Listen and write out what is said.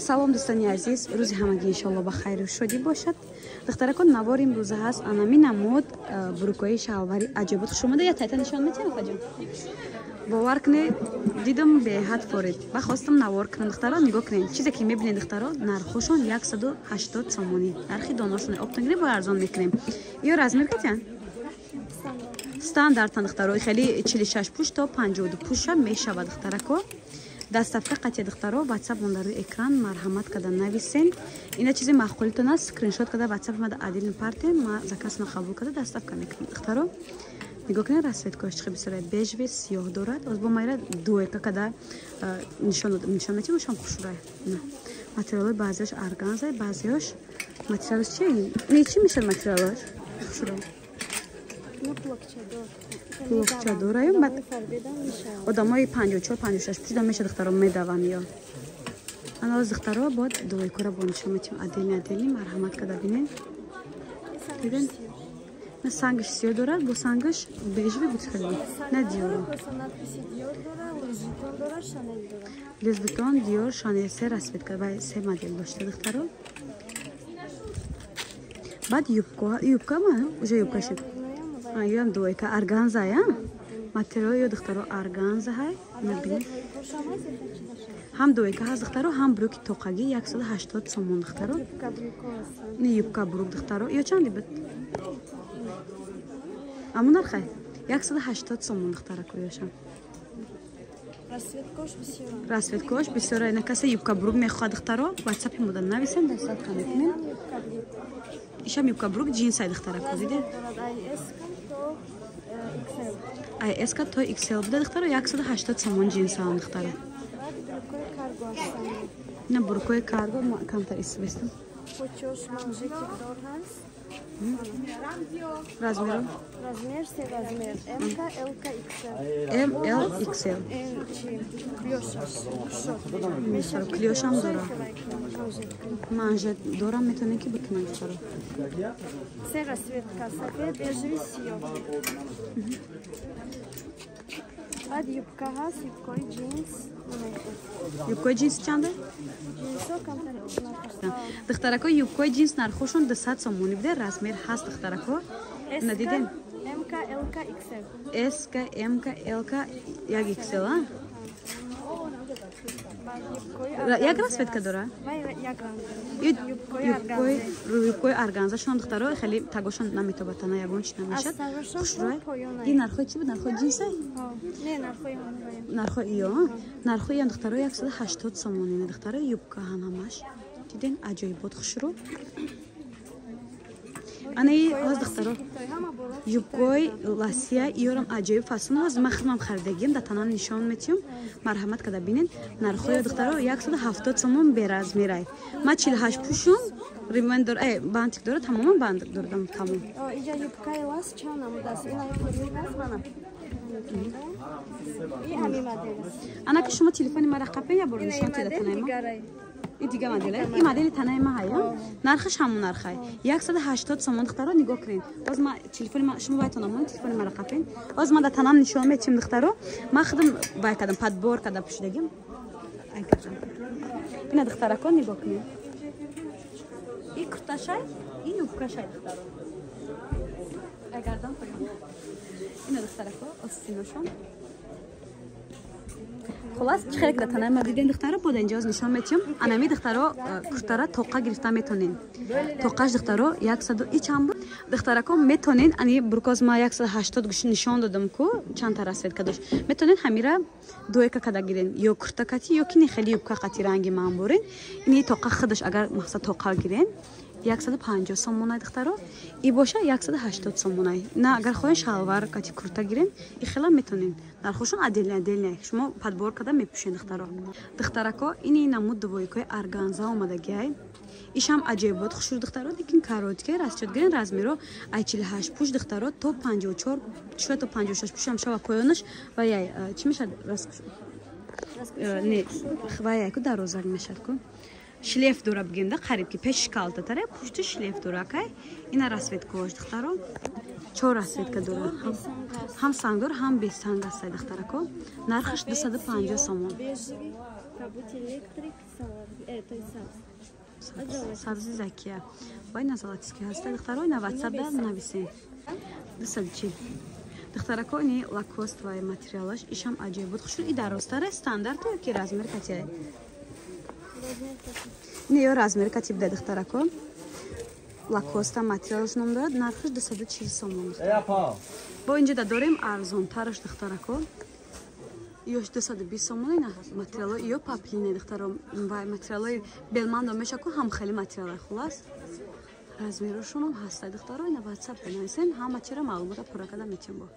Салом, дӯстони азиз, рӯзи ҳамагӣ иншоалло ба хайру шодӣ бошад. Духтаракон, навор имрӯза ҳаст анами намуд бурукои шалвари аҷоибот. Хушомада, я тайта нишон метиҳам, апаҷон. Бовар кунед, дидам, беҳад форид ба хостам навор кунам. Духтаро, нигоҳ кунед, чизе ки мебинед, духтаро, нархошон 180 сомонӣ, нархи доношон. Оптон гирем, бо арзон мекунем. Ё размер катян стандартан, духтаро, хеле 46 пуш то 52 пуша мешавад, духтарако. Доставка қатия, духтаро. Ватсап мон дар рӯи экран, марҳамат када нависен. Ина чизи маъқулитон аст, скриншот када ватсап мада отдельно партем, ма заказно қабул када доставка мекунем. Духтаро, нигоҳ кунед, расцветкош чӣ бисёра: бежевый, сиёҳ дорад. Оз бо майра двойка када нишон метиҳем, ошам хушрӯй. Материалҳои баъзеош органза, баъзеош материалш чи не, чӣ мешавад материалош? Хушрӯй, плокчадораю. Одамои 54, 56 пушида меша, духтаро, медаванд. Ё анаоз, духтаро, бояд двойкора бо нишон метиҳем отдельно, отдельно. Марҳамат када бинед. Диден, на сангаш сиёҳ дорад, бо сангаш бежевый буд, хеле на Диору, Луи Виттон, Диор, Шанел, се расцветка ва се модел дошта, духтаро. Баъд юбка, юбка ма уже юбка шуд. Ёам двойка органза, я материал ё, духтаро, органза ҳай. Набинед, ҳам двойка ҳаст, духтаро, ҳам брюки тоқагӣ, 180 сомон, духтаро. Не, юбка брюк, духтаро, ё чанди буд? Аму нархай 180 сомон, духтарако, ёшам расцветкош бисёра. На касе юбка брюк мехоҳад, духтаро, ватсапи мода нависем, доставка мекунем. Ишам юбка брюк ҷинсай, духтарако, диде, ай эска то XL буда, духтаро, 180 сомон ҷинсаам, духтаро. На бурукои карго камтар истивестам. Размером? Размер се размер. М, К, Л, К, XL. М, Л, XL. Клёшам дора. Манжет дора, метавонем ки бикунем, духтаро. Се расцветка: сафед, бежевый, сиёҳ. Баъд юбка ҳаст, юбкаи ҷинс. Юбкаи ҷинс чанде? Ҷинсо камтар. Духтарако, юбкаи ҷинс нархошон 200 сомонӣ буде, размер ҳаст, духтарако. Надидем? МК, ЛК, XL. СК, МК, ЛК, як XL, а? Як расцветка дора? Юбкои органзашон, духтаро, хеле тагошон наметобад, тана ягон чи намешад. Хушрӯй. Ин нархои чӣ буд? Нархои ҷинса? Нархои ё? Нархои ям, духтаро, 180 сомонӣ, духтаро, юбка ҳам ҳамаш. Диден, аҷоибот, хушрӯ. Анаи ҳоз, духтаро, юбкои ласия, иёрам аҷоиб фасон. Ҳоз ман худмам харидагиам, дар танам нишон метиҳам, марҳамат када бинед. Нархҳои, духтаро, 170 сомон, беразмерай. Ман 48 пӯшум, ремень дор, бантик дора, тамоман бантик дордам, тамом. Иҷа юбкаи лас чанд намудааст? Ина аст, мана. Ана ки шумо телефони мара қапен, я бор нишон теда танаи ма. И дига модел, и модели танаи ма ҳая, нархаш ҳамон нархай, 180 сомон. Духтаро, нигоҳ кунед, боз ма телефони ма шумо байтон амон, телефони мара қапен. Боз ма дар танам нишон метиҳем, духтаро. Ма худам бай кардам, подбор карда пӯшидагим, ай кардам. Ина, духтарако, нигоҳ кунед, и курташай, и юбкашай, духтаро. Агардан поён. Ина, духтарако, остиношон. Хулас, чӣ хеле ки танаи ма диден, духтаро, бода инҷоз нишон метиҳам. Анами, духтаро, куртара тоқа гирифта метонен. Тоқаш, духтаро, яксаду и чанд буд, духтарако? Метонен ани буркоз ма 180 гӯш нишон додам ку, чандта расцветка дошт. Метонен ҳамира двойка када гирен, ё курта кати, ё ки не, хеле юбка қати ранги ман бурен. Ини тоқа худаш, агар мақсад тоқа гирен, 150 сомонай, духтаро, и боша 180 сомонай. На агар хоҳен шалвар кати курта гирен, и хела метонен. Нархошон отдельно, отдельно, шумо подбор када мепӯшен, духтаро. Духтарако, ини намуд двойкои органза омадагиай, ишам аҷоибот, хушрӯ, духтаро, лекин короткий. Расчёт гирен, размеро ай 48 пуш, духтаро, то 54, шояд то 56 пушам шава. Поёнаш ва яй чӣ мешад, не, ва яй ку дарозак мешад ку, шлейф дора бигем да, қариб ки пеши калтатаре, пушти шлейф дора кай. Ина расцветкош, духтаро, чор расцветка дора, ҳам сангдор, ҳам бесанг астай, духтарако. Нархаш 250 сомон. Кабути электрик. Цветои сабз. Сабзи закия. Вай, на золотистый ҳаста, духтаро, на ватсап да нависен. 240. Духтарако, ини Лакост вай материалаш ишам аҷоиб буд. Хушрӯ, и дарозтаре, стандарт ё ки размер катия? Не, ё размер кати буда, духтарако. Лакоста материалаш ном дорад, нархаш 240 сомон. Бо инҷа да дорем арзонтараш, духтарако, ёш 220 сомон. Ина материало ё поплине, духтаро, вай материалои Белмандо мешаку, ҳам хеле материалай. Хулас, размерошонам ҳаста, духтаро, ина ватсап бинависен, ҳама чира маълумота пурра карда метиҳам. Бо